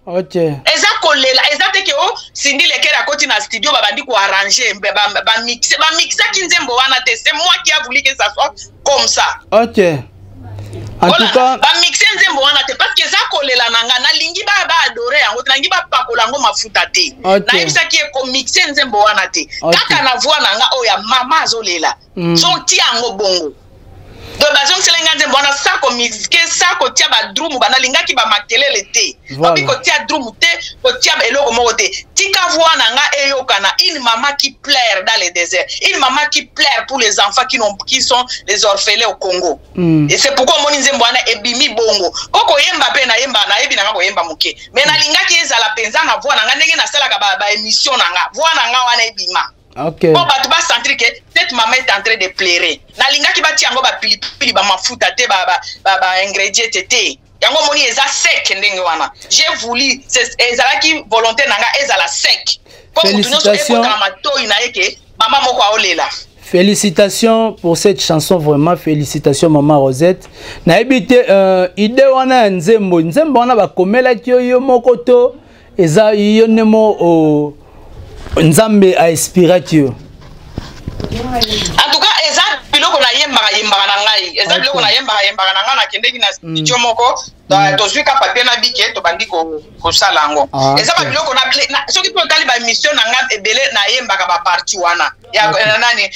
eza kolela, eza te ke o Cindy Le Cœur akoti na studio, babandi koarranger, bamixaki nzembo wana te. C'est moi qui a voulu que ça soit comme ça. Ok, en tout cas, bamixe nzembo wana te, parce que eza kolela na nga. Nalingi baadorer yango te, nalingi bapakola yango mafuta te. Nayebisaki ye komixe nzembo wana te, kaka na voix na nga oyo ya mama azolela. So tia yango bongo. Donc bazongisela nga nzembo wana sa komixe, sa kotia badrum. Banalingaki bamakelele te. Babi kotia drum te, kotia eloko moko te, tika voix na nga eyokana. Une maman qui pleure dans le désert, une maman qui pleure pour les enfants qui sont les orphelins au Congo. Et c'est pourquoi omoni nzembo wana ebimi bongo. Po koyemba mpe nayemba, nayebi na nga koyemba moke, mais nalingaki ezala mpenza na voix na nga, ndenge nasalaka baémission na nga, voix na nga wana ebima. Po bato basentir que cette maman est en train de pleurer. Nalingaki batia yango bapilipili, bamafuta te, baingrédient te te. Yango omoni eza sec ndenge wana. J'ai voulu, ezalaki volonté na nga ezala sec, mpo motu nyonso ekota na matoi na ye ke mama moko aolela. Félicitations pour cette chanson, vraiment félicitations, maman Rosette. Nayebi te idée wana ya nzembo, nzembo wana bakomelaki yo, yo moko to eza yo nde mo Nzambe ainspiraki yo? En tout cas, eza biloko nayembaka yembaka na ngai, eza biloko nayembaka yembaka na ngai. Nakendeki na studio moko, tozwi ka papier na bic, tobandi kosala yango. Eza babiloko, soki mpe otali baémission na ngai ebele, nayembaka bapartie wana ya nani,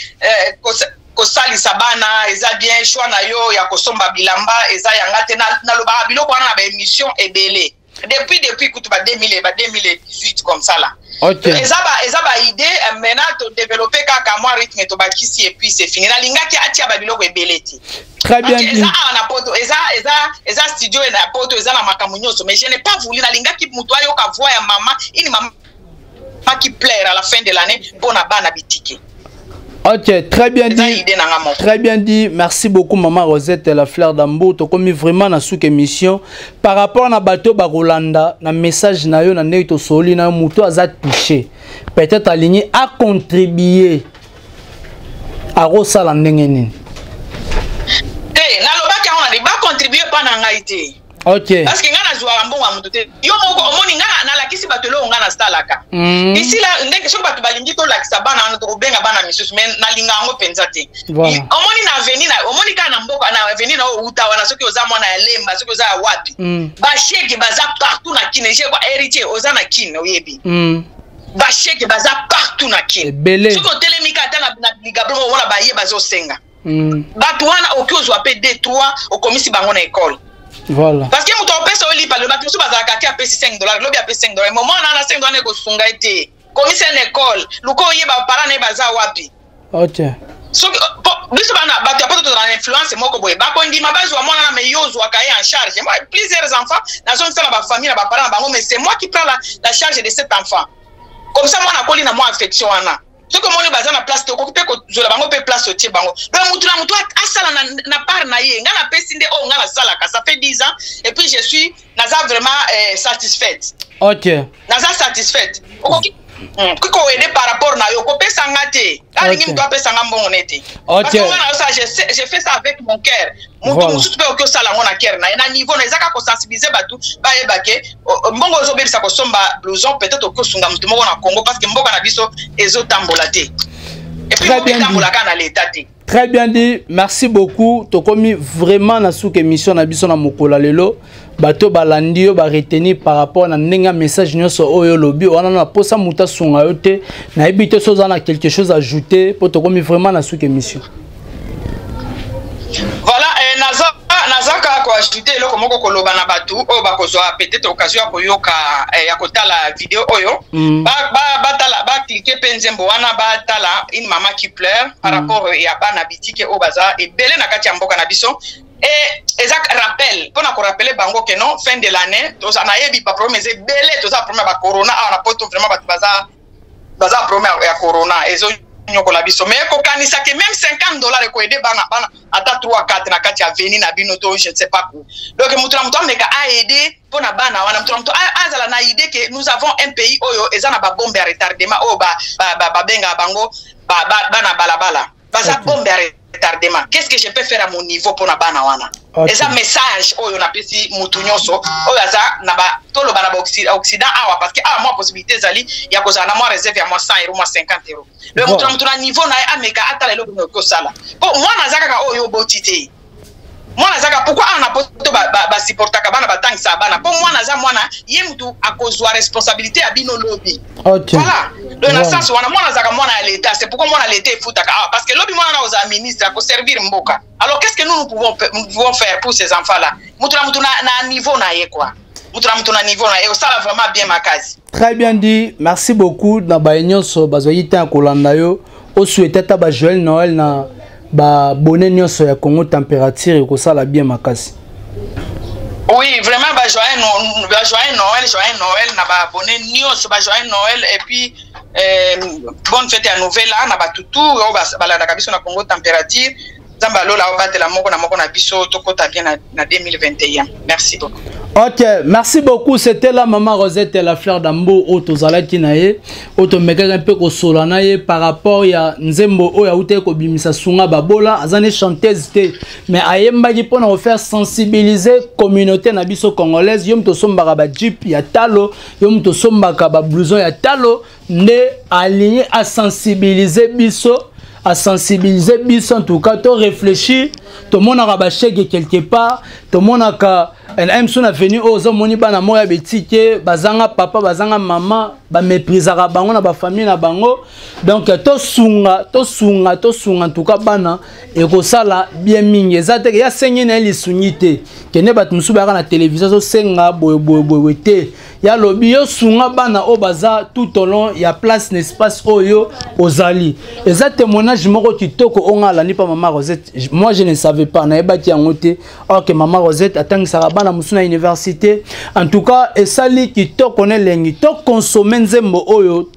kosalisa bana eza bien, choix na yo ya kosomba bilamba eza yanga te. Nalobaka biloko wana na baémission ebele depuis kutu ba 2000, ba 2018 comme ça là. Eza ba idée. Maintenant todéveloppe kaka mwa rythme, tobakisi et puis c'est fini. Nalingaki atia babiloko ebele te. Très bien. Eza awa na poto, eza studio na poto, eza na makambo nyonso, mais je n'ai pas voulu. Nalingaki moto ayoka voix ya mama, une mama qui pleure à la fin de l'année mpona bana bitike. Ok, très bien dit. Très bien dit. Merci beaucoup, Maman Rosette, la fleur d'Ambour. Tu vraiment dans cette émission. Par rapport à bato bakolanda, na message na yo, na ndenge tosoli na muto aza touché. Peut-être alingi acontribue, akosala ndenge nini? Te, nalobaki yango, nali bacontribue mpa na ngai te. Parce que ngai nazwaka mbongo ya moto te. Yo moko omoni, ngai nalakisi bato eloko ngai nasalaka. Ici la, ndenge soki bato balingi tolakisa bana wana, tokobenga bana misusu, mais nalinga yango mpenza te. Omoni na avenue na, omoni kaka na mboka na avenue na oyo outa wana, soki oza mwana ya Lemba, soki oza ya wapi, bashege baza partout na Kine. Je héritier, oza na Kine, oyebi. Bashege baza partout na Kine. Ebele. Soki otelemi kaka ata na ligablo, omona baye bazosenga. Bato wana, oki ozwa mpe 2 3, okomisi bango na ekole. Parce que moto akopesa oyo lipa lelo, bato mosusu bazalaka te, apesi 5 dollar lobi, apesi 5 dollar, mo mwana wana 5 dollar ekosunga ye te. Komisa na ekole, luka oyeba parent na ye baza wapi. Soki biso bana bato ya poto tozala na influence moko boye, bakondima bazwa mwana na, mais yo ozwaka ye en charge. Moi, plusieurs enfants nazongisa na bafamille, na baparent na bango, mais c'est moi qui prends la charge de cet enfant. Comme ça mwana akoli na mwa affection wana. Soki omoni baza na place te, okoki mpe kozwela bango mpe place, otie bango. Donc mutu na mutu asala na part na ye. Ngai napesi nde oyo ngai nasalaka, ça fait 10 ans et puis je suis naza vraiment satisfaite. Naza satisfaite. Okoki koaider par rapport na yo, kopesa nga te. Alingi moto apesa nga mbongo ne te. Parce que nga na osala, je fais ça avec mon cœur. Moto mosusu mpe okoki osala yango na cœur na ye, na niveau na eza kaka kosensibiliser bato, bayeba ke mbongo ozobebisa kosomba blouson, peut-être okoki osunga moto moko na Congo, parce que mboka na biso ezotambola te, et puis etambola kaka na leta te. Très bien dit, merci beaucoup. Tokomi vraiment na suka émission na biso na mokolo lelo. Bato balandi yo, ba retenir par rapport na ndenge message nyonso oyo lobi wana, na posa muta sunga yo te. Nayebi te soza na quelque chose à ajouter po tokomi vraiment na suka émission. Voilà, naza kaka koajouter eloko moko, koloba na bato oyo bakozwa peut-être occasion ya koyoka, ya kotala video oyo, batala, bacliquer mpe nzembo wana, batala Une maman qui pleure par rapport ya bana bitike oyo baza ebele na kati ya mboka na biso. E eza rappel mpona korappeler bango ke non, fin de l'année toza, nayebi baproblème eza ebele, toza problème ya bacorona awa na poto. Vraiment bato baza problème ya corona, ezonyokola biso, mais kokanisa ke même 50 $ ekoaider bana ata 3 4 na kati ya avenue na bino to je ne sais pas quoi. Donc moto na moto ameka aide mpo na bana wana. Moto na moto azala na idée ke nous avons un pays oyo eza na babombe ya retardement oyo babengaka bango bana balabala, baza bombe ya retardement. Qu'est-ce que je peux faire à mon niveau mpona bana wana? Eza message oyo napesi mutu nyonso oyo aza na ba, toloba na baoccident awa, parce que awa mwa possibilité ezali ya kozala na mwa réserve ya mwa 100 euro, mwa 50 euro. Donc moto na moto na niveau na ye ameka atala eloko nini okosala, mpo mwana aza kaka oyo oboti te. Mwana azaka, pourquoi awa na poto basupportaka bana, batangisaka bana? Mpo mwana aza mwana, ye mutu akozwa responsabilité ya bino lobi. Voilà, donc na sens wana, mwana azaka mwana ya l'état. C'est pourquoi mwana l'état efutaka awa, parce que lobi mwana na kozala ministre, akoservir mboka. Alors qu'est ce que nous pouvons faire pour ces enfants là? Mutu na mutu na niveau na ye quoi, mutu na mutu na niveau na ye, osala vraiment bien makasi. Très bien dit, merci beaucoup na baye nyonso bazwaki te ya kolanda yo. Osouhaite ata bajoyeux Noël na baabonnés nyonso ya Congo Température, ekosala bien makasi. Oui, vraiment, ba joyeux, no, ba joyeux Noël, joyeux Noël na baabonnés nyonso, ba joyeux Noël et puis bonne fête ya Nouvel An na batutu oyo balandaka biso na Congo Température. Nzambe alola obatela moko na moko na biso, tokota bien na 2021. Merci beaucoup. Ok, merci beaucoup. C'était la maman Rosette, la fleur d'Ambo, oyo tozalaki na ye, oyo tomekaki mpe kosola na ye par rapport ya nzembo oyo auti kobimisa, Sunga Babola. Aza ne chanteuse te, mais ayembaki mpona kofaire sensibiliser communauté na biso congolaise. Yo moto osombaka bajeep ya talo, yo moto osombaka bablouson ya talo, nde alingi asensibiliser biso, asensibiliser biso. En tout cas, to réfléchir. Tomonaka bashege quelque part, tomonaka mso na avenue oyo, ozomoni bana moko ya betike, bazanga papa, bazanga mama, baméprisaka bango na bafamille na bango. Donc tosunga, tosunga, tosunga en tout cas bana, ekosala bien mingi. Eza te ya sengi na ye lisungi te, kende bato mosusu bayaka na télévision, azosenga boye boye boye te. Ya lobi yo sunga bana oyo baza tout au long ya place na espace oyo ozali. Eza témoignage moko kitoko oyo nga alandi mpa mama Rosette. Moi, je ne savais pas, nayebaki yango te. Or que mama Rosette atangisaka bana mosusu na université. En tout cas, esali kitoko na elengi. Toconsommer nzembo oyo,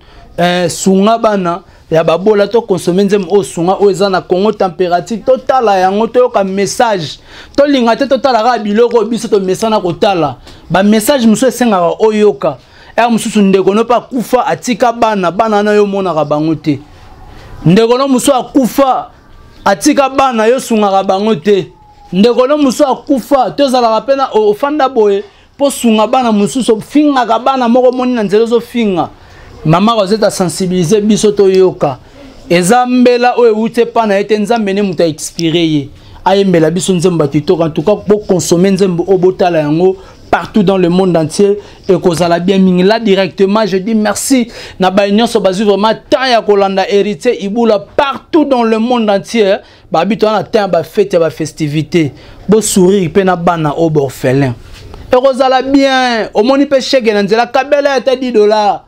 Sunga bana ya babola. Toconsommer nzembo oyo Sunga, oyo eza na Congo Température. Totala yango, toyoka message. Tolinga te totala kaka biloko oyo biso tomesana kotala. Bamessage mosusu esengaka oyoka. Ere mosusu ndeko no mpe akufa atika bana, bana wana yo omonaka bango te. Ndeko no mosusu akufa atika bana, yo osungaka bango te. Ndeko no mosusu akufa, tozalaka mpe na ofanda boye mpo sunga bana mosusu, ofingaka bana moko omoni na nzela ozofinga. Mama Rosette asensibilize biso toyoka. Eza mbela oyo ewuti epa na ye te, Nzambe nde moto aexpire ye. Ayembela biso nzembo ya kitoko. En tout cas, boconsommer nzembo oyo, botala yango partout dans le monde entier, ekozala bien mingi. Là directement, je dis merci na baye nyonso bazwi vraiment temps ya kolanda Héritier Ibula partout dans le monde entier. Babi toza na temps ya bafete ya bafestivité, bosourire mpe na bana oyo baorphelin, ekozala bien. Omoni mpe shege na nzela, kabela ata 10 $,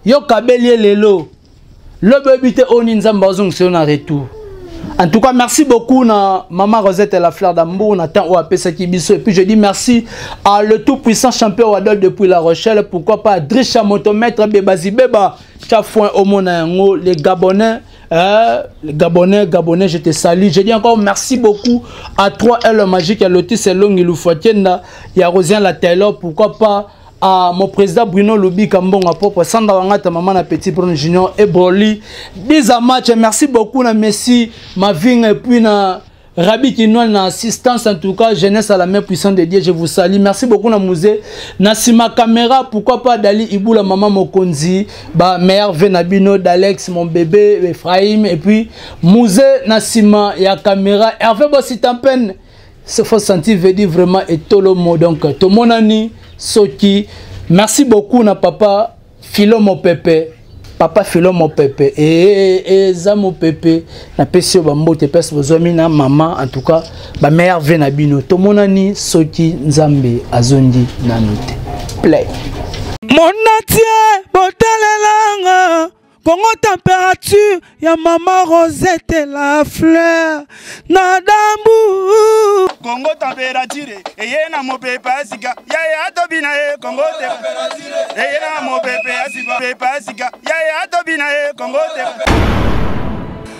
yo kabeli ye lelo, lobi oyebi te oyo nini Nzambe azongisa yo na retour. En tout cas, merci beaucoup na Maman Rosette la fleur d'amour na temps oyo apesaki biso. Et puis je dis merci à le tout puissant champion Wadol depuis La Rochelle, pourquoi pas Drisha Motomètre Bebazi Beba Chafouin omona yango les Gabonais. Les Gabonais, Gabonais, je te salue. Je dis encore merci beaucoup à 3L Magique, à Lotis Elongi Lufuatienda, ya Rosien La Taylor, pourquoi pas à mon président Bruno Lubi Kambonga propre, Sandra Wangata, maman na Petit Bruno Junior et Broly. 10 à match, merci beaucoup na Messi, Maving et puis na Rabbi Kinouan na assistance, en tout cas, jeunesse à la main puissante de Dieu, je vous salue. Merci beaucoup na Mouzé. Na sima caméra, pourquoi pas Dali Iboula, maman Mokonzi, ba meilleur Venabino, d'Alex, mon bébé, Ephraim, et puis Mouzé na sima ya caméra, Hervé Bossi Tampen, ce faut sentir veut dire vraiment et Tolomo. Donc, Tomonani, Soki, merci beaucoup na papa Philo Mopepe. Papa Philo Mopepe et eza Mopepe napesi yo bambote mpesi bozwami na mama, en tout cas ba meilleur ve na bino. Tomonani soki Nzambe azongi nanu te. Play Monatie botalelanga Congo température ya Mama Rosette la fleur na dambu. Congo température eye na mopepe ya sika yaya tobina ye. Congo eye na mopepe ya sika, pepe ya sika yaya tobina ye. Congo.